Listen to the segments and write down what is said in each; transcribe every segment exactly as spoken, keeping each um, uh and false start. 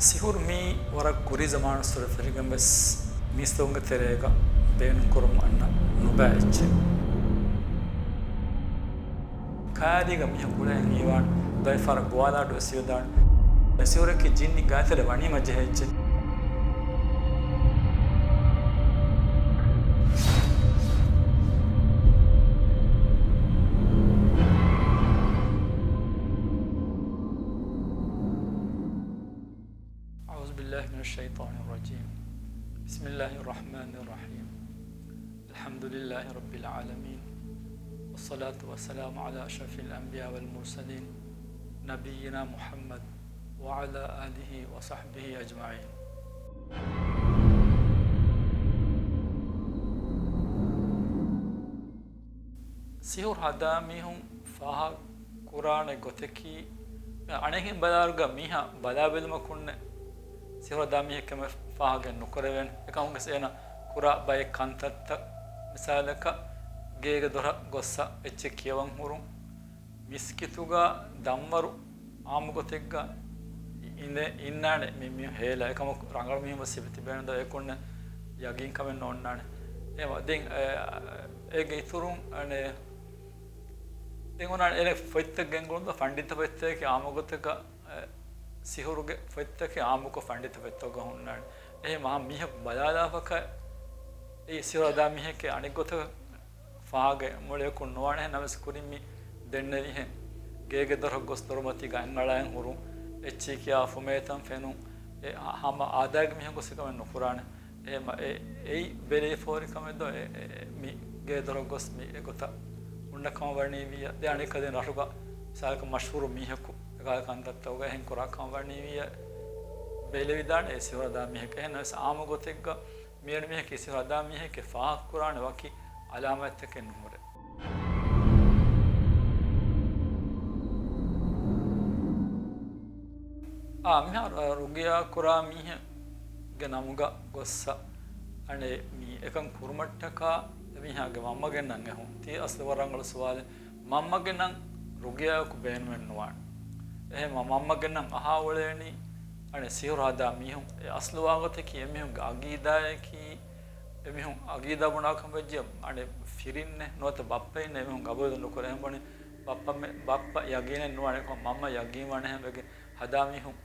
ސިހުރު މީ ވަރަށް ކުރީ ޒަމާނުއްސުރެ ފެށިގެން ވެސް މީސްތަކުންގެ ތެރޭގަ ބޭނުންކުރަމުން އަންނަ ނުބައި އެއްޗެއް. ކައިރީގަ މީހަކު އުޅޭން ހީވާން ދައިފާރަށް ގޮވާލާ އަޑު ވެސް ހިވެދާނެ. ސިހުރަކީ ޖިންނި ގާތަލެ ވަނީމަ ޖެހޭ އެއްޗެއް. أعوذ بالله من الشيطان الرجيم. بسم الله الرحمن الرحيم. الحمد لله رب العالمين. والصلاة والسلام على أشرف الأنبياء والمرسلين نبينا محمد وعلى آله وصحبه أجمعين. ސިހުރު ހަދާ މީހުން ފާހަގަ ކުރާނެ ގޮތަކީ، އަނެއްހެން ބަލާއިރުގަ މީހާ ބަލާބެލުމަކުންނެ ސިހުރު ހަދާ މީހެއް ކަމެއް ފާހަގަ ނުކުރެވޭނެ. އެކަމުގަސް އޭނަ ކުރާ ބައެއް ކަންތައްތައް، މިސާލަކަށް ގޭގެ ދޮރަށް ގޮއްސަ އެއްޗެއް ކިޔަވަން ހުރުން، މިސްކިތުގަ ދަންވަރު އާއްމު ގޮތެއްގަ އިނދެ، އިންނާނެ މި، މި ހޭލާ. އެކަމަކު ރަނގަޅު މީހުން ވެސް ތިބެ، ތިބޭނެ ދޯ އެކުންނެ ޔަގީން ކަމެއް ނޯންނާނެ. އެ، ދެން އެ، އޭގެ އިތުރުން އަނެ، ދެން އޮންނާނެ އޭނަ ފޮތްތައް ގެންގުޅުން ދޯ ފަންޑިތަ ފޮތްތަކެއް އާއްމު ގޮތެއްގަ، އެ، ސިހުރުގެ ފޮތްތަކެއް އާއްމުކޮށް ފަންޑިތަ ފޮތްތަކުގަ ހުންނާނެ. އެހެން މަހަށް މީހަކު ބަލާލާފަކަ އެ ސިހުރު ހަދާ މީހެކޭ އަނެއް ގޮތަކަށް ފާގެ މޮޅިއަކުން ނުވާނެ. އެހެން ނަމަވެސް ކުރިން މި ދެންނެވިހެން ގޭގެ ދޮރަށް ގޮސް ދޮރުމަތީގަ އަތްއަޅާއިން ހުރުން، އެއްޗިހި ކިޔާ ފުމޭތަން ފެނުން، އެ ހަ-، ހަމަ އާދައިގެ މީހަކު ސިކަމެއް ނުކުރާނެ. އެހެމަ އެ، އެއީ ބެލެވިފަހުރި ކަމެއް ދޯ، އެ، އެ، އެ، މި ގޭ ދޮރަށް ގޮސް މި އެގޮތަށް ހުންނަ ކަމަށް ވަނީ ވިއްޔަ. ދެ އަނެއްކާ ދެން ރަށުގަ މިސާލަކަށް މަޝްހޫރު މީހަކު އެކާލަ ކަންތައްތަކުގަ އެހެން ކުރާ ކަމަށް ވަނީ ވިއްޔަ. ބެލެވިދާނެ އެ ސިހުރު ހަދާ މީހަކަށް. އެހެން ނަމަވެސް އާއްމު ގޮތެއްގަ މިއެޅި މީހަކީ ސިހުރު ހަދާ މީހެކޭ ފާހަގަ ކުރާނެ ވަކި އަލާމާތްތަކެއް ނުހުރޭ. އާ، މިހާރު ރުގިޔާ ކުރާ މީހެއްގެ ނަމުގަ ގޮއްސަ އަނެއް މި އެކަން ކުރުމަށްޓަކާ އެމީހާގެ މަންމަގެ ނަން އެހުން. ތީ އަސްލު ވަރަށް ރަނގަޅު ސުވާލެއް. މަންމަގެ ނަން ރުގިޔާއަކު ބޭނުމެއް ނުވާނެ. އެހެން މަ-، މަންމަގެ ނަން އަހާ އުޅޭނީ އަނެއް ސިހުރު ހަދާ މީހުން. އެ އަސްލު ވާގޮތަކީ އެމީހުންގެ އަގީދާއަކީ، އެމީހުން އަގީދާ ބުނާ ކަމަށް ވެއްޖެ އަނެއް ފިރިންނެއް ނުވަތަ ބައްޕައިންނެއް އެމީހުން ގަބޫލު ނުކުރޭ. އެހެން ބުނި ބައްޕަ މެ-، ބައްޕަ ޔަގީނެއް ނުވާނެ. އެކަމަ މަންމަ ޔަގީން ވާނެ. އެހެން ވެގެން ހަދާ މީހުން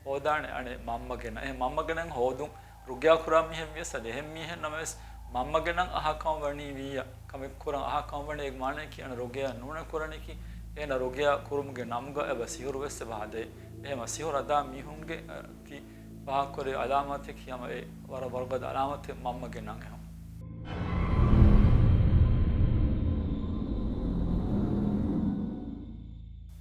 ހޯދާނެ އަނެއް މަންމަގެ ނަން. އެހެން މަންމަގެ ނަން ހޯދުން ރުގިޔާ ކުރާ މީހެއް ވިޔަސް އަދި އެހެން މީހެއް ނަމަވެސް މަންމަގެ ނަން އަހާ ކަމަށް ވަނީ ވިއްޔަ، ކަމެއް ކުރަން އަހާ ކަމަށް ވަނީ އޭގެ މާނައަކީ އަނެއް ރުގިޔާ ނޫނެއް ކުރަނީކީ އޭނަ ރުގިޔާ ކުރުމުގެ ނަމުގަ އެބަ ސިހުރު ވެސް އެބަ ހަދޭ. އެހެމަ ސިހުރު ހަދާ މީހުންގެ، އަ، ތި ފާހަގަކުރި އަލާމާތެއް ކިޔަމަ އެ ވަރަށް ވަރުގަދަ އަލާމާތެއް މަންމަގެ ނަން އެހުން.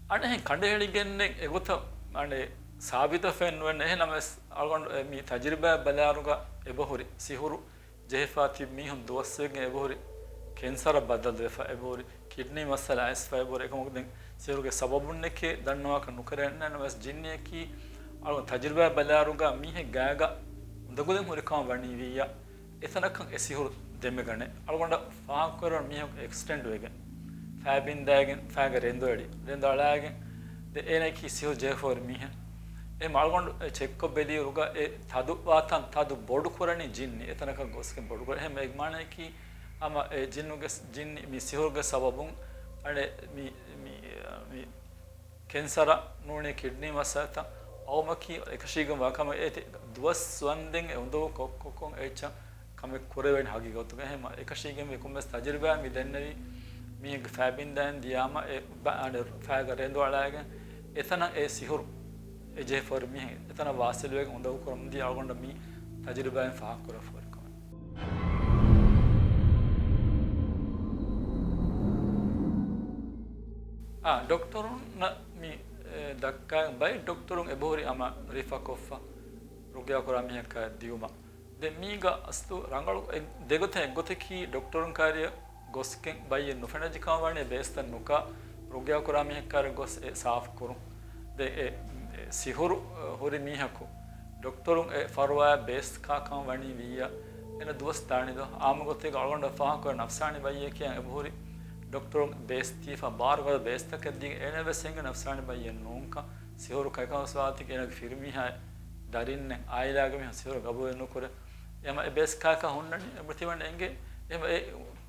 އަނެއްހެން ކަނޑައެޅިގެންނެއް އެގޮތަށް އަނެއް ސާބިތަށް ފެން ނުވެން. އެހެން ނަމަވެސް އަޅުގަނޑު އެ މި ތަޖުރިބާއަށް ބަލާއިރުގަ އެބަހުރި ސިހުރު ޖެހިފާ ތިބި މީހުން ދުވަސްވެގެން އެބަހުރި ކެންސަރަށް ބަދަލުވެފަ އެބަހުރި ކިޑްނީ މައްސަލަ އައިސްފަ އެބަހުރި. އެކަމަކު ދެން ސިހުރުގެ ސަބަބުންނެކޭ ދަންނަވާކަށް ނުކެރޭނެ. ނަމަވެސް ޖިންނިއަކީ އަޅުގަނޑު ތަޖުރިބާއަށް ބަލާއިރުގަ މީހެއް ގާގަ އުނދަގުލެން ހުރިކަމަށް ވަނީ ވިއްޔަ. އެތަނަކަށް އެ ސިހުރު ދެމެގަނެ. އަޅުގަނޑަށް ފާހަގަކުރެވުނު މީހަކު އެކްސިޑެންޓް ވެގެން ފައި ބިންދާގެން ފައިގަ ރެނދު އެޅި. ރެނދު އަޅާގެން ދެ އޭނައަކީ ސިހުރު ޖެހިފަ ހުރި މީހެއް. އެހެމަ އަޅުގަނޑު އެ ޗެކްކޮށް ބެލިއިރުގަ އެ ތަދު ވާތަން ތަދު ބޮޑު ކުރަނީ ޖިންނި. އެތަނަކަށް ގޮސްގެން ބޮޑު ކުރަނީ. އެހެމަ އޭގެ މާނައަކީ ހަމަ އެ ޖިންނުގެ، ޖިންނި މި ސިހުރުގެ ސަބަބުން އަނެއް މި، މި، މި ކެންސަރ ނޫނީ ކިޑްނީ މައްސަލަތައް އައުމަކީ އެކަށީގެންވާ ކަމެއް. އޭތި ދުވަސް ވަންދެން އެ އުނދަގޫ ކޮށް، ކޮށް، ކޮށް އެއްޗަށް ކަމެއް ކުރެވޭނެ ހަގީގަތުގަ. އެހެމަ އެކަށީގެންވީ ކޮންމެސް ތަޖުރިބާއެއް މި ދެންނެވީ މީހެއްގެ ފައި ބިންދާއިން ދިޔާމަ އެ ބަ-، އަނެއް ފައިގަ ރެނދު އަޅާގެން އެތަނަށް އެ ސިހުރު އެ ޖެހިފަ ހުރި މީހެއް އެތަނަށް ވާސިލުވެގެން އުނދަގޫ ކުރަމުން ދިޔަ އަޅުގަނޑަށް މީ ތަޖުރިބާއިން ފާހަގަކުރެވިފަ ހުރި ކަމެއް. އާ، ޑޮކްޓަރުންނަށް މި، އެ، ދައްކާ ބައެއް ޑޮކްޓަރުން އެބަހުރި ހަމަ ރިފަކޮށްފަ ރުގިޔާ ކުރާ މީހަކާ ދިޔުމަށް. ދެން މީގަ އަސްލު ރަނގަޅު އެއް، ދެގޮތަށް އެއްގޮތަކީ ޑޮކްޓަރުން ކާރިއަށް ގޮސްގެން ބައްޔެއް ނުފެނަޖި ކަމަށް ވަނީ ބޭސްތައް ނުކާ ރުގިޔާ ކުރާ މީހަކާރި ގޮސް އެ ސާފު ކުރުން. ދެން އެ، އެ ސިހުރު، އެ، ހުރި މީހަކު ޑޮކްޓަރުން އެ ފަރުވާއަށް ބޭސް ކާ ކަމަށް ވަނީ ވިއްޔަ. އޭނަ ދުވަސް ދާނީ ދޯ؟ އާއްމު ގޮތެއްގަ އަޅުގަނޑަށް ފާހަގަކުރެ ނަފްސާނީ ބައްޔެއް ކިޔަން އެބަހުރި ޑޮކްޓަރުން ބޭސް ދީފަ ބާރުގަދަ ބޭސްތަކެއް ދީގެން އޭނަ ވެސް އެނގެ ނަފްސާނީ ބައްޔެއް ނޫންކަން. ސިހުރު ކައިކަން ސުވާލަތަކީ އޭނަގެ ފިރިމީހާ ދަރިންނެއް އާއިލާގެ މީހުން ސިހުރު ގަބޫލެއް ނުކުރޭ. އެހެމަ އެ ބޭސް ކާކާ ހުންނަނީ އެބަތިވަން އެނގޭ. އެހެމަ އެ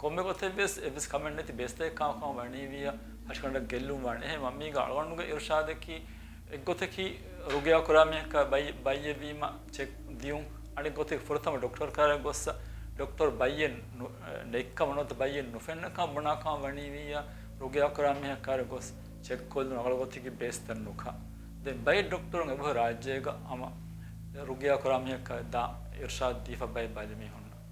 ކޮންމެ ގޮތެއް ވެސް އެއްވެސް ކަމެއް ނެތި ބޭސްތަކެއް ކާކާ ވަނީވިއްޔާ ހަށިގަނޑަށް ގެއްލުން ވާނެ. އެހެމަ މީގަ އަޅުގަނޑުގެ އިރުޝާދަކީ އެއްގޮތަކީ ރުގިޔާ ކުރާ މީހަކާ ބައްޔެ، ބައްޔެއްވީމަ ޗެކް ދިޔުން. އަނެއް ގޮތެއް ފުރަތަމަ ޑޮކްޓަރު ކާރަށް ގޮއްސަ ޑޮކްޓަރު ބައްޔެއް ނު-، ނެތްކަމަށް ނުވަތަ ބައްޔެއް ނުފެންނަކަމަށް ބުނާކަށް ވަނީވިއްޔާ ރުގިޔާ ކުރާ މީހަކާ ކާރަށް ގޮސް ޗެކްކޮށްލުން ރަނގަޅު ގޮތެއްގެ ބޭސްތައް ނުކާ. ދެން ބައެއް ޑޮކްޓަރުން އެބަހުރި ރާއްޖޭގަ ހަމަ ރުގިޔާ ކުރާ މީހަކާ ދާ އިރުޝާދު ދީފަ ބައެއް ބަލި މީހުންނަށް.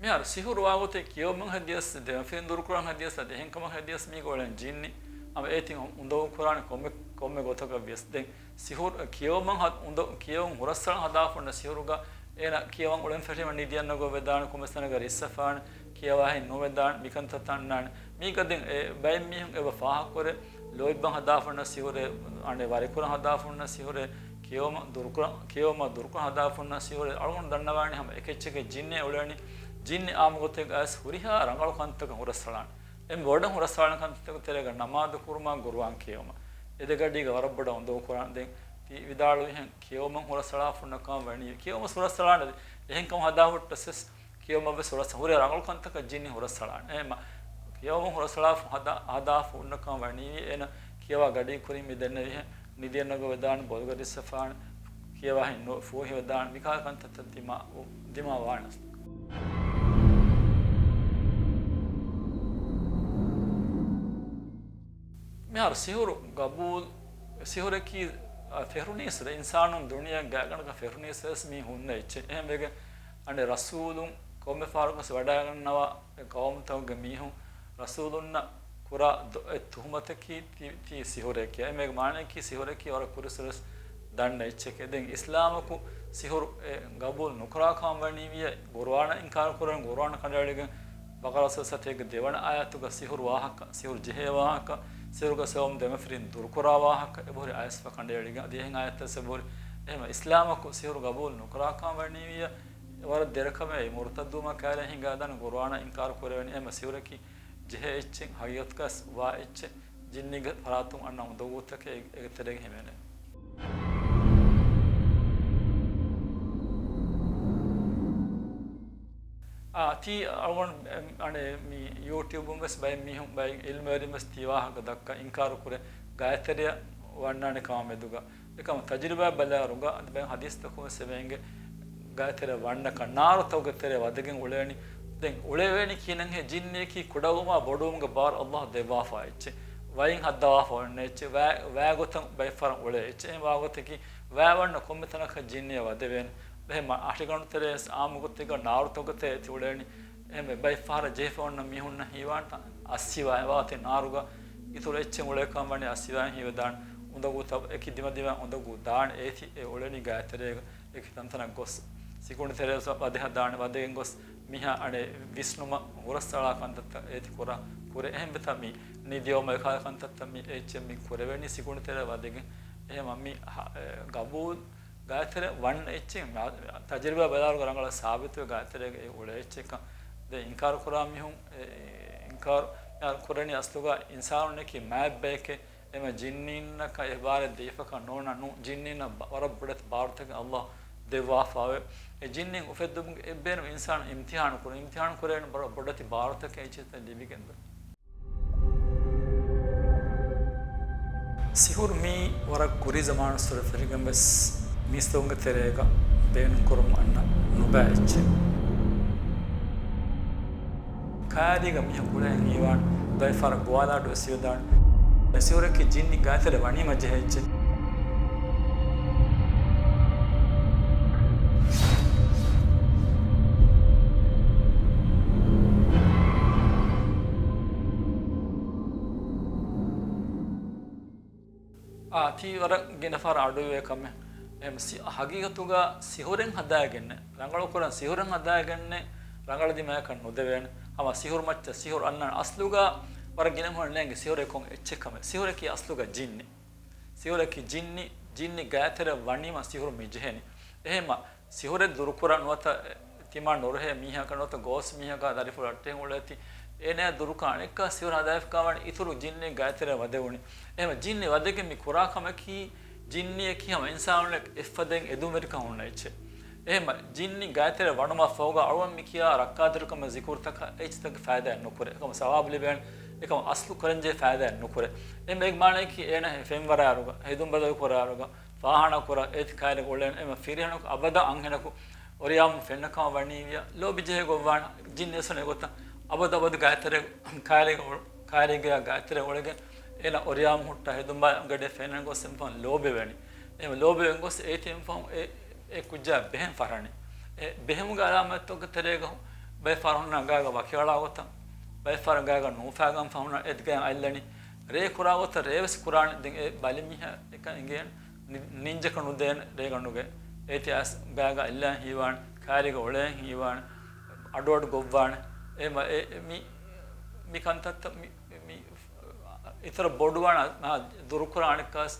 މިހާރު ސިހުރު ވާގޮތެއް ކިޔަވަމުން ހެދިޔަސް، ދެމަފިރިން ދުރުކުރަން ހެދިޔަސް، އަދި އެހެންކަމަށް ހެދިޔަސް މީގަ އުޅެން ޖިންނި. ހަމަ އޭތި އުނދަގޫ ކުރާނެ ކޮންމެ، ކޮންމެ ގޮތަކަށް ވިޔަސް. ދެން ސިހުރު ކިޔަވަމަށް ހަ-، އުނދަ-، ކިޔަވަން ހުރަސްއަޅަން ހަދާފަ ހުންނަ ސިހުރުގަ އޭނަ ކިޔަވަން އުޅެން ފެށީމަ ނިދިއަންނަ ގޮށް ވެދާނެ، ކޮންމެސް ތަނަކަށް ރިއްސަފާނެ، ކިޔަވާހެން ނުވެދާނެ، މިކަންތައް ތަންނާނެ. މީގަ ދެން އެ ބައެއް މީހުން އެބަ ފާހަގަކުރޭ، ލޯތްބަށް ހަދާފަ ހުންނަ ސިހުރެއް، އަނެއް ވަރިކުރަން ހަދާފަ ހުންނަ ސިހުރެއް، ކިޔަވަމަށް ދުރުކުރަން، ކިޔަވަމަށް ދުރުކުރަން ހަދާފަ ހުންނަ ސިހުރެއް. އަޅުގަނޑު ދަންނަވާނީ ހަމަ އެކެއްޗެކޭ ޖިންނޭ އުޅެނީ. ޖިންނި އާއްމު ގޮތެއްގައިސް ހުރިހާ ރަނގަޅު ކަންތަކަށް ހުރަސްއަޅާނެ. އެންމެ ބޮޑަށް ހުރަސްއަޅާނެ ކަންތަކުގެ ތެރޭގަ ނަމާދު ކުރުމާ ގުރުއާން ކިޔެވުމާ. އެ ދެގަޑީގަ ވަރަށް ބޮޑަށް އުނދަގޫ ކުރާނެ. ދެން ތި ވިދާޅުވިހެން ކިޔެވުމަށް ހުރަސްއަޅާފަ ހުންނަ ކަމަށް ވަނީ، ކިޔެވުމަށް ހުރަސްއަޅާނެ. އެހެން ކަމަށް ހަދާފަ ހުއްޓަސް ވެސް ކިޔެވުމަށް ވެސް ހުރަސް، ހުރިހާ ރަނގަޅު ކަންތަކަށް ޖިންނި ހުރަސްއަޅާނެ. އެހެމަ ކިޔެވުމަށް ހުރަސްއަޅާފަ ހަދާ، ހަދާފަ ހުންނަ ކަމަށް ވަނީ އޭނަ ކިޔަވާ ގަޑީ ކުރިން މި ދެންނެވިހެން ނިދިއަންނަ ގޮށް ވެދާނެ، ބޮލުގަ ރިއްސަފާނެ، ކިޔަވާހެން ނު-، ފޫހިވެދާނެ، މިކާ ކަންތައްތައް ދިމާ، ދިމާވާނެ. މިހާރު ސިހުރު ގަބޫލު، ސިހުރަކީ، އަ، ފެށުނީސް ރޭ، އިންސާނުން ދުނިޔެ ގާތްގަނޑަކަށް ފެށުނީސް ރޭސް މީ ހުންނަ އެއްޗެއް. އެހެން ވެގެން އަނެއް ރަސޫލުން ކޮންމެ ފަހަރަކުވެސް ވަޑައިގަންނަވާ އެ ޤައުމުތަކުގެ މީހުން ރަސޫލުންނަށް ކުރާ ދޮ-، އެ ތުހުމަތަކީ ތި-، ތީ ސިހުރެކޭ. އެމޭގެ މާނައަކީ ސިހުރަކީ ވަރަށް ކުރި ސިހުރެއް ދަންނަ އެއްޗެކޭ. ދެން އިސްލާމަކު ސިހުރު އެ ގަބޫލު ނުކުރާ ކަމަށް ވަނީވިއްޔާ، ޤުރުއާނަށް އިންކާރު ކުރަން، ޤުރުއާން ކަނޑައެޅިގެން، ބަޤަރާ ސަތޭކަ ދެވަނަ އާޔަތުގަ ސިހުރު ވާހަކަ، ސިހުރު ޖެހޭ ވާހަކަ، ސިހުރުގެ ސަބަބުން ދެމަފިރިން ދުރުކުރާ ވާހަކަ، އެބަހުރި އަޔަސްފަ ކަނޑައެޅިގެން، އަދި އެހެން އާޔަތްތައް އެބަހުރި. އެހެމަ އިސްލާމަކު ސިހުރު ގަބޫލު ނުކުރާ ކަމަށް ވަނީވިއްޔާ، ވަރަށް ދެރަކަމެއް މުރުތައްދުވުމަށް ކައިރި ހިނގާދާނެ، ޤުރުއާނަށް އިންކާރު ކުރެވެނީ. އެހެމަ ސިހުރަކީ ޖެހޭ އެއްޗެއް ހަގީގަތުގަސް ވާ އެއްޗެއް، ޖިންނީގެ ފަރާތުން އަންނަ އުނދަގޫތަކެއް އެ-، އޭގެ ތެރޭގަ ހިމެނޭ. އާ، ތީ އަޅުގަނޑު އަނެއް މި ޔޫޓިއުބުން ވެސް ބައެއް މީހުން، ބައެއް އިލްމުވެރިން ވެސް ތީ ވާހަކަ ދައްކާ އިންކާރު ކުރޭ، ގާތްތެރެއަށް ވަންނާނެ ކަމާ މެދުގަ. އެކަމަ ތަޖުރިބާ ބަލާއިރުގަ އަދި ބައެއް ހަދީސްތަކުން ވެސް އެބަ އެނގޭ ގާތްތެރެ ވަންނަކަށް، ނާރުތަކުގެ ތެރެ ވަދެގެން އުޅޭނީ. ދެން އުޅެވޭނީ ކިހިނެއްހޭ؟ ޖިންނިއަކީ ކުޑަވުމާ ބޮޑުވުމުގެ ބާރު އައްލާހު ދެއްވާފާ އެއްޗެއް. ވައިން ހައްދަވާފަ އޮންނަ އެއްޗެއް. ވައި، ވައިގޮތަށް ބައެއް ފަހަރަށް އުޅޭ އެއްޗެއް. އެހެން ވާގޮތަކީ ވައި ވަންނަ ކޮންމެ ތަނަކަށް ޖިންނިއެއް ވަދެވޭނެ. އެހެން މަ-، ހަށިގަނޑު ތެރޭ ވެސް އާއްމު ގޮތެއްގަ ނާރުތަކުގެ ތެރޭ އެތި އުޅޭނީ. އެހެންވެ، ބައެއް ފަހަރަށް ޖެހިފަ އޮންނަ މީހުންނަށް ހީވާންތަ އައްސިވާ އެވާތެ ނާރުގަ އިތުރު އެއްޗެއް އުޅޭކަން ވަނީ އައްސިވާ ހީވެދާން އުނދަގޫތައް އެކި ދިމަދިމާ އުނދަގޫ ދާން އޭތި އެ އުޅެނީ ގާތްތެރޭގަ އެކި ތަންތަނަށް ގޮސް ސިކުނޑި ތެރޭ ވަދެ ހަދާނެ ވަދެގެން ގޮސް މިހާ އަނެއް ވިސްނުމަށް ހުރަސްއަޅާ ކަންތައްތައް އޭތި ކުރާ ކުރޭ. އެހެންވެތާ މި ނިދިއައުމަށް އެކާ ކަންތައްތައް މި އެއްޗެއް މި ކުރެވެނީ ސިކުނޑި ތެރޭ ވަދެގެން. އެހެމަ މި ހަ-، އެ، ގަބޫލް ގާތްތެރޭ ވަން އެއްޗެއް ތަޖުރިބާ ބަލާއިރުގަ ރަނގަޅަށް ސާބިތުވެ ގާތްތެރޭގަ އެ އުޅޭ އެއްޗެއްކަން. ދެން އިންކާރު ކުރާ މީހުން އެ، އިންކާރު ކުރަނީ އަސްލުގަ އިންސާނުންނަކީ މާތް ބަޔެކޭ. އެމަ ޖިންނީންނަކަށް އެ ބާރެއް ދީފަކަށް ނޯންނާ ނޫން. ޖިންނީންނަށް ބަ-، ވަރަށް ބޮޑެތި ބާރުތަކެއް އައްލާހު ދެއްވާފާވޭ. އެ ޖިންނީން އުފެއްދުމުގެ އެއްބޭނު އިންސާނު އިމްތިހާނު ކުރުން، އިމްތިހާނު ކުރެވޭނެ ބޮޑެތި ބާރުތަކެއް އެއްޗެއް ލިބިގެންދޯ. ސިހުރު މީ ވަރަށް ކުރީ ޒަމާނުއްސުރެ ފެށިގެން ވެސް މީސްތަކުންގެ ތެރޭގަ ބޭނުންކުރަމުން އަންނަ ނުބައި އެއްޗެއް. ކާރީގަ މީހަކު އުޅޭ ހީވާން ދައިފާރަ ގޮވާލާޑު ވެސް ހިވެދާން. ސިހުރަކީ ޖިންނި ގާތެރެ ވަނީމަ ޖެހޭ އެއްޗެއް. އާ، ތީ ވަރަށް ގިނަ ފަހަރަށް އަޑުއިވޭ ކަމެއް. އެހެން ސި-، ހަގީގަތުގަ ސިހުރެއް ހަދާގެންނެއް، ރަނގަޅުކުރަން ސިހުރެއް ހަދާގެންނެއް، ރަނގަޅު ދިމާއަކަށް ނުދެވޭނެ. ހަމަ ސިހުރު މައްޗަށް ސިހުރު އަންނާނެ. އަސްލުގަ ވަރަށް ގިނަ މީހުން ނޭނގެ ސިހުރެއް ކޮން އެއްޗެއް ކަމެއް. ސިހުރަކީ އަސްލުގަ ޖިންނި. ސިހުރަކީ ޖިންނި، ޖިންނި ގާތެރެ ވަނީމަ ސިހުރު މި ޖެހެނީ. އެހެމަ ސިހުރެއް ދުރުކުރަން ނުވަތަ ތިމާ ނުރުހޭ މީހަކަށް ނުވަތަ ގޯސް މީހަކާ ދަރިފުޅު ރައްޓެހިން އުޅޭތީ، އޭނާ ދުރުކާ އަނެއްކާ ސިހުރު ހަދާފިކާވާނެ އިތުރު ޖިންނި ގާތެރޭ ވަދެވުނީ. އެހެމަ ޖިންނި ވަދެގެން މި ކުރާ ކަމަކީ ޖިންނިއަކީ ހަމަ އިންސާނުންނެއް އެއްފަދައިން އެދުންވެރިކަން ހުންނަ އެއްޗެއް. އެހެމަ ޖިންނި ގާތެރޭ ވަނުމަށް ފަހުގަ އަޅުގަނޑު މި ކިޔާ ރައްކާތެރިކަމެއް ޒިކުރުތަކަށް އެއްޗިތަކަށް ފައިދާއެއް ނުކުރޭ. އެކަމަ ސަވާބު ލިބޭނެ. އެކަމަ އަސްލު ކުރަންޖެހޭ ފައިދާއެއް ނުކުރޭ. އެހެމަ އޭގެ މާނައަކީ އޭނަ ފެންވަރާއިރުގަ، ހެދުން ބަދަލު ކުރާއިރުގަ، ފާހާނާ ކުރާ އޭތި ކާލެއް އުޅޭނެ. އެހެމަ ފިރިހެނަކު އަބަދަށް އަންހެނަކު އޮރިޔާމު ފެންނަ ކަމަށް ވަނީވިޔަ ލޯބި ޖެހޭ ގޮއްވާނެ. ޖިން އެސޮނެ ގޮތަށް އަބަދު އަބަދު ގާތެރޭ ކާލޭގެ އޮ-، ކާލޭގެ ގާތެރޭ އުޅެގެން އޭނަ އޮރިޔާމު ހުއްޓާ ހެދުން ބާ ގަޑޭ ފެންނަ ގޮސް އެމިފަހުން ލޯބިވެނީ. އެހެމަ ލޯބިވެގެން ގޮސް އޭތި އެމިފަހުން އެ، އެ ކުއްޖާ ބެހެން ފަށަނީ. އެ ބެހެމުގެ އަލާމަތްތަކުގެ ތެރޭގަ ބައެއް ފަހަރު ހުންނާނެ ގާގަ ވަކިވަޅާ ގޮތަށް، ބައެއް ފަހަރު ގާގަ ނޫފާގަން ފަހުން އެ ގަޔަށް އަތްލަނީ. ރޭ ކުރާ ގޮތަށް ރޭވެސް ކުރާނެ. ދެން އެ ބަލި މީހާ އެކަން އެނގޭނެ. ނި-، ނިންޖަކަށް ނުދޭނެ ރޭގަނޑުގަ. އޭތި އައިސް ގާގަ އަތްލާން ހީވާނެ، ކާރީގަ އުޅޭން ހީވާނެ، އަޑުއަޑު ގޮއްވާނެ. އެ މަ-، އެ، އެ މި، މި ކަންތައްތައް މި، މި، މި އިތުރަށް ބޮޑުވާނެ، މާ ދުރުކުރާނެ އަނެއްކާސް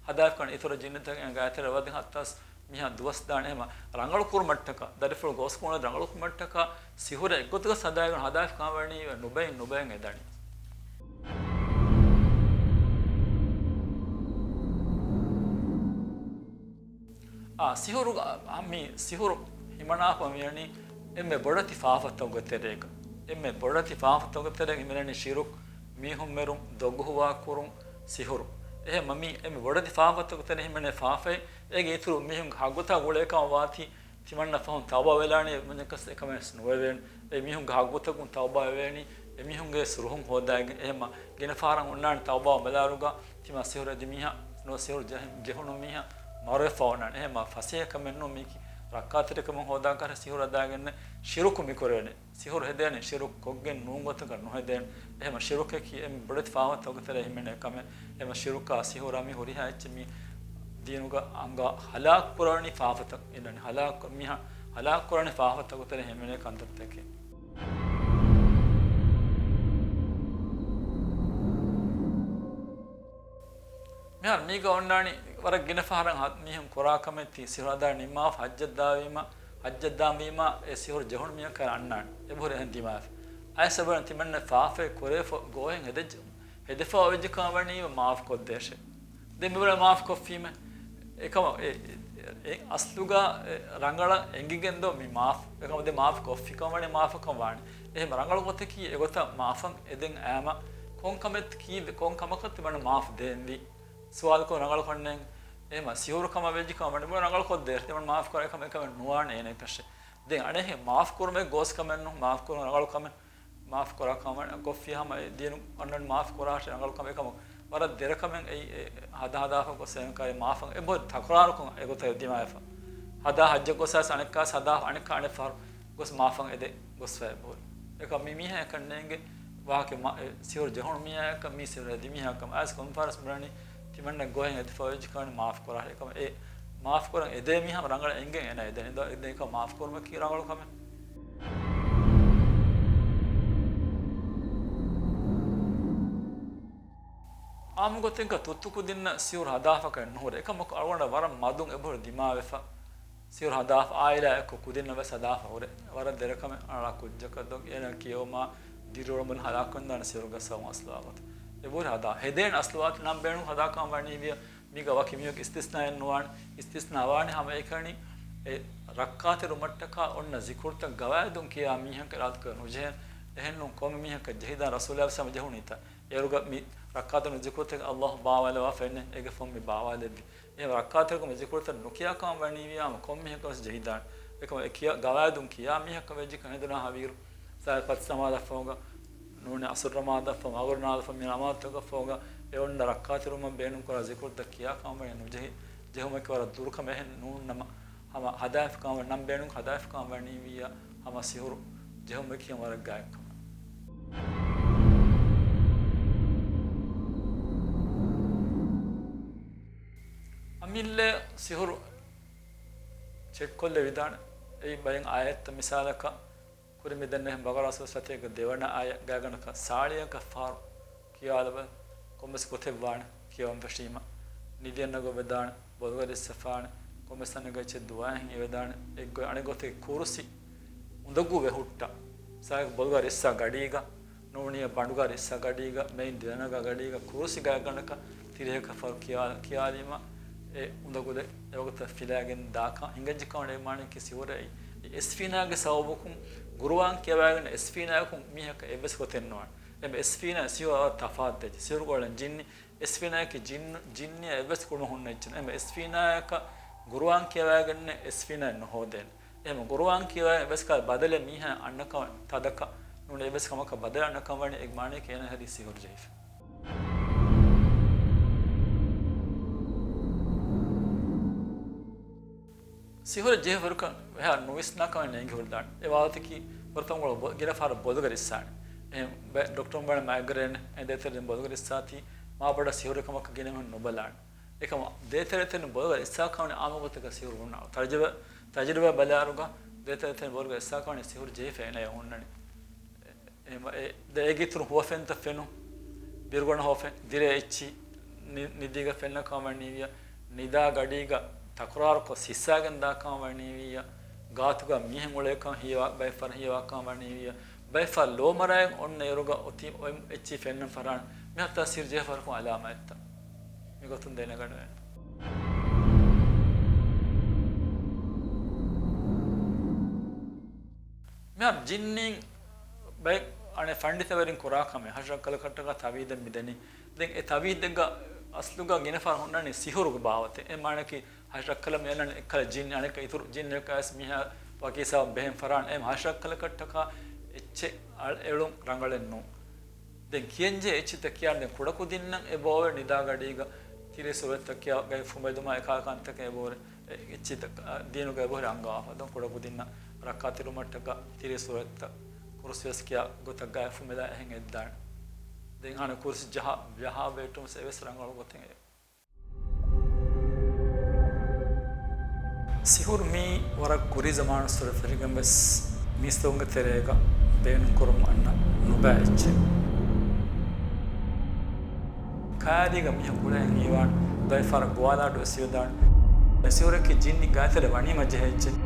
ހަދާފިކަން އިތުރަށް ޖިންނިތަކެއް ގާތެރޭ ވަދެ ހައްތާސް މީހާ ދުވަސް ދާނެ. އެހެމަ ރަނގަޅު ކުރުމަށްޓަކާ، ދަރިފުޅު ގޯސް ކުޅުން ރަނގަޅު ކުރުމަށްޓަކާ ސިހުރެއް އެއްގޮތަކަށް ހަދާގެން ހަދާފި ކަމަށް ވަނީ ނުބައިން ނުބައިން އެދަނީ. އާ، ސިހުރު، އާ، މި ސިހުރު ހިމަނާފަ މިވަނީ އެންމެ ބޮޑެތި ފާފަތަކުގެ ތެރޭގަ. އެންމެ ބޮޑެތި ފާފަތަކުގެ ތެރޭގަ ހިމެނެނީ ޝިރުކް، މީހުން މެރުން، ދޮގު ހުވާ ކުރުން، ސިހުރު. އެހެން މަ-، މި އެންމެ ބޮޑެތި ފާފަތަކުގެ ތެރޭ ހިމެނޭ ފާފައެއް، އޭގެ އިތުރު މީހުންގެ ހައްގުތައް ގުޅޭ ކަމަށް ވާތީ، ތިމަންނަ ފަހުން ތައުބާ ވެލާނީ މަންޏަކަސް އެކަމެއް ނުވެވޭނެ. އެ މީހުންގެ ހައްގުތަކުން ތައުބާ ވެވޭނީ، އެ މީހުންގެ ސުރުހުން ހޯދާގެން. އެހެންމަ ގިނަ ފަހަރަށް އޮންނާނެ ތައުބާ ބަލާރުގަ ތިމާ ސިހުރު އެދި މީހާ ނުވަ ސިހުރު ޖެހެ-، ޖެހުނު މީހާ މަރުވެފަ އޮންނާނެ. އެހެންމަ ފަސޭހަ ކަމެއް ނޫން މީކީ. ރައްކާތެރިކަމެއް ހޯދާކަށް ސިހުރު ހަދާގެން ޝިރުކު މި ކުރެވޭނެ. ސިހުރު ހެދޭނެ ޝިރުކު ކޮށްގެން ނޫން ގޮތަކަށް ނުހެދޭނެ. އެހެންމަ ޝިރުކަކީ އެންމެ ބޮޑެތި ފާފަތަކުގެ ތެރޭ ހިމެނޭ ކަމެއް. އެހެންމަ ޝިރުކާ ސިހުރާ މި ހުރިހާ އެއްޗެއް މި ދީނުގަ އަނގަ ހަލާކު ކުރާނީ ފާފަތައް އިންނަނީ. ހަލާކު މީހާ ހަލާކު ކުރާނީ ފާފަތަކުގެ ތެރޭ ހިމެނޭ ކަންތައްތަކެއް. މިހާރު މީގަ އޮންނާނީ ވަރަށް ގިނަ ފަހަރަށް ހަ-، މީހުން ކުރާ ކަމެއް ތި ސިހުރު ހަދާ ނިންމާފަ ހައްޖަށް ދާވީމަ، ހައްޖަށް ދާންވީމަ އެ ސިހުރު ޖެހުނު މީހަކަށް އަންނާނެ. އެބަހުރި އެހެން ދިމާވެފަ. އައިސް އެބަހުރި ތިމަންނަ ފާފައެއް ކުރެވިފަ ގޯހެއް ހެދެއްޖެ، ހެދިފަ ވެއްޖެ ކަމަށް ވަނީ މާފް ކޮށްދޭށޭ. ދެން މިބުނާ މާފް ކޮށްފީމޭ. އެކަމަ އެ، އެ، އެ އަސްލުގަ އެ ރަނގަޅަށް އެނގިގެން ދޯ މި މާފް. އެކަމަ ދެ މާފް ކޮށްފި ކަމަށް ވަނީ މާފަކަށް ވާނެ. އެހެން ރަނގަޅު ގޮތަކީ އެގޮތަށް މާފަށް އެދެން އައިމަ ކޮން ކަމެއް ކީ، ކޮން ކަމަކަށް ތިމަންނަ މާފް ދޭންވީ؟ ސުވާލުކޮށް ރަނގަޅު ކަންނޭނގެ. އެހެން ސިހުރު ކަމަށް ވެއްޖެ ކަމަށް ވަނީ ބުނާ ރަނގަޅު ކޮށްދޭށޭ. ތިމަން މާފް ކުރާ ކަމެއް ކަމެއް ނުވާނެ އޭނަ ކަށެ. ދެން އަނެއްހެން މާފް ކުރުމެއް ގޯސް ކަމެއް ނޫން، މާފް ކުރުން ރަނގަޅު ކަމެއް. މާފް ކުރާ ކަމަށް ކޮށްފި ހަމަ އެ ދީނު އަންނަން މާފް ކުރާށޭ ރަނގަޅު ކަމެއް ކަމަށް. ވަރަށް ދެރަ ކަމެއް އެއީ އެ ހަދާ ހަދާފަ ގޮސް އެންކާރި މާފަށް އެބަހުރި ތަކުރާރުކޮށް އެގޮތަށް ދިމާވެފަ. ހަދާ ހައްޖަށް ގޮސް އައިސް އަނެއްކާސް ހަދާ އަނެއްކާ އަނެއް ފަހަރު ގޮސް މާފަށް އެދެ ގޮސްފަ އެބަހުރި. އެކަމް މި މީހާ އެކަން ނޭނގެ ވާހަކަ މަ-، އެ ސިހުރު ޖެހުނު މީހާއަކަށް މީ ސިހުރު ހެދި މީހާއަކަށް އައިސް ކޮންފަރެންސް ބުނަނީ ތިމަންނަ ގޯހެއް ހެދިފަ ވެއްޖެ ކަމަން މާފް ކުރާށޭ. އެކަމަށް އެ މާފް ކުރަން އެދޭ މީހާ ރަނގަޅަށް އެނގެން އޭނަ އެދެނީ. ދޯ އެ މާފް ކުރުމަކީ ރަނގަޅު ކަމެއް. އާއްމު ގޮތެއްގަ ތުއްތު ކުދިންނަށް ސިހުރު ހަދާފަކަށް ނުހުރޭ. އެކަމަކު އަޅުގަނޑަށް ވަރަށް މަދުން އެބަހުރި ދިމާވެފަ. ސިހުރު ހަދާފަ އާއިލާއެއްކޮށް ކުދިންނަށް ވެސް ހަދާފަ ހުރޭ. ވަރަށް ދެރަ ކަމެއް އަޅާ ކުއްޖަކަށް ދޮން އޭނަ ކިޔަވުމާ ދިރިއުޅުމުން ހަލާކުވެންދާނެ ސިހުރުގެ ސަބަބުން އަސްލު ވާގޮތަށް. އެބަހުރި ހަދާ ހެދޭނެ އަސްލު ވާގޮތަށް ނަން ބޭނުން ހަދާކަމަށް ވަނީ ވިޔަ. މީގަ ވަކި މީހަކު އިސްތިސްނާއެއް ނުވާނެ. އިސްތިސްނާ ވާނެ ހަމަ އެކަނި އެ ރައްކާތެރިވުމަށްޓަކާ އޮންނަ ޒިކުރުތައް ގަވާއިދުން ކިޔާ މީހަކަށް އިރާދަކުރެއްވި ނުޖެހޭނެ. އެހެންނޫން ކޮންމެ މީހަކަށް ޖެހިދާނެ ރަސޫލާ ވެސް ހަމަ ޖެހުނީތާ. އޭރުގަ މި ރައްކާތެރި ޒިކުރުތަކެއް އައްލާހު ބާވާލަވާފައެއް ނެތް. އޭގެ ފަހުން މި ބާވާލެއްވި. އެ ރައްކާތެރިކަމުގެ ޒިކުރުތައް ނުކިޔާ ކަމަށް ވަނީވިޔާ ހަމަ ކޮންމެ މީހަކަށް ވެސް ޖެހިދާނެ. އެކަމަ އެ ކިޔާ، ގަވާއިދުން ކިޔާ މީހަކަށް ވެއްޖެ ކަން ހެދުނާ ހަވީރު. ސާ ފަސް ނަމާދަށްފަހުގަ ނޫނީ އަސުރު ނަމާދަށްފަހު، މަގުރިބު ނަމާދަށްފަހު މި ނަމާދުތަކަށްފަހުގަ އެ އޮންނަ ރައްކާތެރިވުމަށް ބޭނުންކުރާ ޒިކުރުތައް ކިޔާ ކަމަށް ވަނީ ނުޖެހި، ޖެހުމަކީ ވަރަށް ދުރުކަމެއް. އެހެން ނޫން ނަމަ، ހަމަ ހަދާފި ކަމަށް ވަނީ، ނަން ބޭނުން ހަދާފި ކަމަށް ވަނީވިއްޔާ ހަމަ ސިހުރު ޖެހުމަކީ ވަރަށް ގާތް ކަމެއް. އަމިއްލަ ސިހުރު ޗެކްކޮށްލެވިދާނެ. އެއީ ބައެއް އާޔަތްތައް މިސާލަކަށް ކުރިން މިދެންނެވި ބަގަރާ ސޫރަތުގެ ދެވަނަ އާޔަތް ގާތްގަނޑަކަށް ސާޅީސް ފަހަރު ކިޔާލަބަ ކޮންމެސް ގޮތެއް ވާނެ ކިޔަވަން ފެށީމަ. ނިދިއަންނަ ގޮތް ވެދާނެ، ބޮލުގަ ރިއްސަފާނެ، ކޮންމެސް ތަނެއްގަ އެއްޗެއް ދުވާހެން އެވެދާނެ. އެއްގޮތް އަނެއް ގޮތެއް ކުރުސި އުނދަގޫ ވެ ހުއްޓާ. ސާ ބޮލުގަ ރިއްސާ ގަޑީގަ ނޫނީ ބަނޑުގާ ރިއްސާ ގަޑީގަ، މެއިން ދެނަގާ ގަޑީގަ ކުރުސި ގާތްގަނޑަކަށް ތިރިހަކަށް ފަހު ކިޔާ-، ކިޔާލީމަ، އެ އުނދަގުލެއް އެވަގުތަށް ފިލާގެން ދާކަން ހިނގައްޖެ ކަމަށް އެ މާނައަކީ ސިހުރައީ. އެ އެސްފީނާގެ ސަބަބަކުން ގުރުއާން ކިޔަވައިގެން އެސްފީނާއަކުން މީހަކަށް އެއްވެސް ގޮތެއް ނުވާނެ. އެ އެސްފީނާ ސިހުރަށް ތަފާތު ދެއްޗެ. ސިހުރު ގޮޅަން ޖިންނި އެސްފީނާއަކީ ޖިން-، ޖިންނިއަށް އެއްވެސް ގުޅުން ހުންނަ އެއްޗެއް ނޫން. އެހެން އެސްފީނާއަކަށް ގުރުއާން ކިޔަވައިގެން އެސްފީނާއެއް ނުހޯދޭނެ. އެހެން ގުރުއާން ކިޔަވައި އެއްވެސް ކަހަލަ ބަދަލެއް މީހާ އަންނަކަމަށް ތަދަކަށް ނޫން، އެއްވެސް ކަމަކަށް ބަދަލެއް އަންނަކަމަށް ވަނީ އެ މާނައަކީ އޭނަ ހަރީ ސިހުރު ޖެހިފަ. ސިހުރެއް ޖެހިފަރުކަން އެހާ ނުވިސްނާ ކަމެއް ނޭނގި ހުރިދާނެ. އެ ވާހަކަތަކީ ފުރަތަމަ ގިނަ ފަހަރަށް ބޮލުގަ ރިއްސާނެ. އެހެން ޑޮކްޓަރުން ވަނީ މައިގްރޭން އެ ދޭތެރެއިން ބޮލުގަ ރިއްސާތީ މާ ބޮޑަށް ސިހުރެއް ކަމަކަށް ގިނަ މީހުން ނުބަލާނެ. އެކަމަ ދޭތެރެތެރެއިން ބޮލުގަ ރިއްސާ ކަމަނީ އާންމު ގޮތަކަށް ސިހުރު ހުންނާ. ތަޖުރިބަ، ތަޖުރިބާ ބަލާއިރުގަ ދޭތެރެތެރެއިން ބޮލުގަ ރިއްސާ ކަމަނީ ސިހުރު ޖެހިފަ އޭނަޔަށް ހުންނަނީ. އެ، އެ، އެ، ދެ އޭގެ އިތުރު ހުވަފެންތައް ފެނުން، ބިރުގަނޑު ހުވަފެން، ދިރޭ އެއްޗި، ނި-، ނިދީގަ ފެންނަ ކަމަށް ވަނީވިއްޔާ، ނިދާ ގަޑީގަ ތަކުރާރުކޮށް ހިއްސާގެން ދާ ކަމަށް ވަނީވިއްޔާ، ގާތުގަ މީހެއް އުޅޭކަން ހީވާ، ބައެއް ފަހަރަށް ހީވާ ކަމަށް ވަނީވިއްޔާ، ބައެއް ފަހަރަށް ލޯ މަރާއެއް އޮންނަ އިރުގަ އޮތީ އޮތް އެއްޗި ފެންނަން ފަށާނެ. މި ހަތާ ސިހުރު ޖެހިފަރުކުން އަލާމާތްތައް. މި ގޮތުން ދެނެގަނެވޭނެ. މިހާރު ޖިންނީން ބައެއް އަނެއް ފަންޑިތަވެރިން ކުރާ ކަމެއް، ހަށިރައްކަލަކަށްޓަކާ ތަވީދެއް މިދެނީ. ދެން އެ ތަވީދެއްގަ އަސްލުގަ ގިނަ ފަހަރު ހުންނަނީ ސިހުރުގެ ބާވަތެއް. އެ މާނައަކީ ހަށިރައްކަލަށް މި އަންނަނީ އެއްކަލަ ޖިން، އަނެއްކަ އިތުރު ޖިން އެއްކަ ވެސް މީހާ ވަކި ސަބަބަށް ބެހެން ފަށާނެ. އެހެން ހަށިރައްކަލަކަށްޓަކާ އެއްޗެއް އަޅު އެޅުން ރަނގަޅެއް ނޫން. ދެން ކިޔަންޖެހޭ އެއްޗިތައް ކިޔާން ދެން ކުޑަކުދިންނަށް އެބޯވެ ނިދާގަޑީގަ ތިރީސް ސުވައްތަ ކިޔާ ގައި ފުމެދުމާ އެކާ ކަންތަކެއް އެބޯވެ. އެ އެއްޗިތައް ދީނުގަ އެބަހުރި އަންގާފަ. ދޮން ކުޑަކުދިންނަށް ރައްކާތެރިވުމަށްޓަކާ ތިރީސް ސުވައްތަ ކުރުސިވެސް ކިޔާ ގޮތަށް ގައި ފުމެލާ އެހެން އެއްދާނެ. ދެން އަނެއް ކުރުސި ޖަހާ، ޖަހާ ބެހެއްޓުމަސް އެވެސް ރަނގަޅު ގޮތެއް. ސިހުރު މީ ވަރަށް ކުރީ ޒަމާނުއްސުރެ ފެށިގެން ވެސް މީސްތަކުންގެ ތެރޭގަ ބޭނުންކުރަމުން އަންނަ ނުބައި އެއްޗެއް. ކައިރީގަ މީހަކު އުޅޭހެން ހީވާން ދައިފާރަ ގޮވާލާޑު ވެސް ހިވެދާން. ސިހުރަކީ ޖިންނި ގާތެރެ ވަނީމަ ޖެހޭ އެއްޗެއް.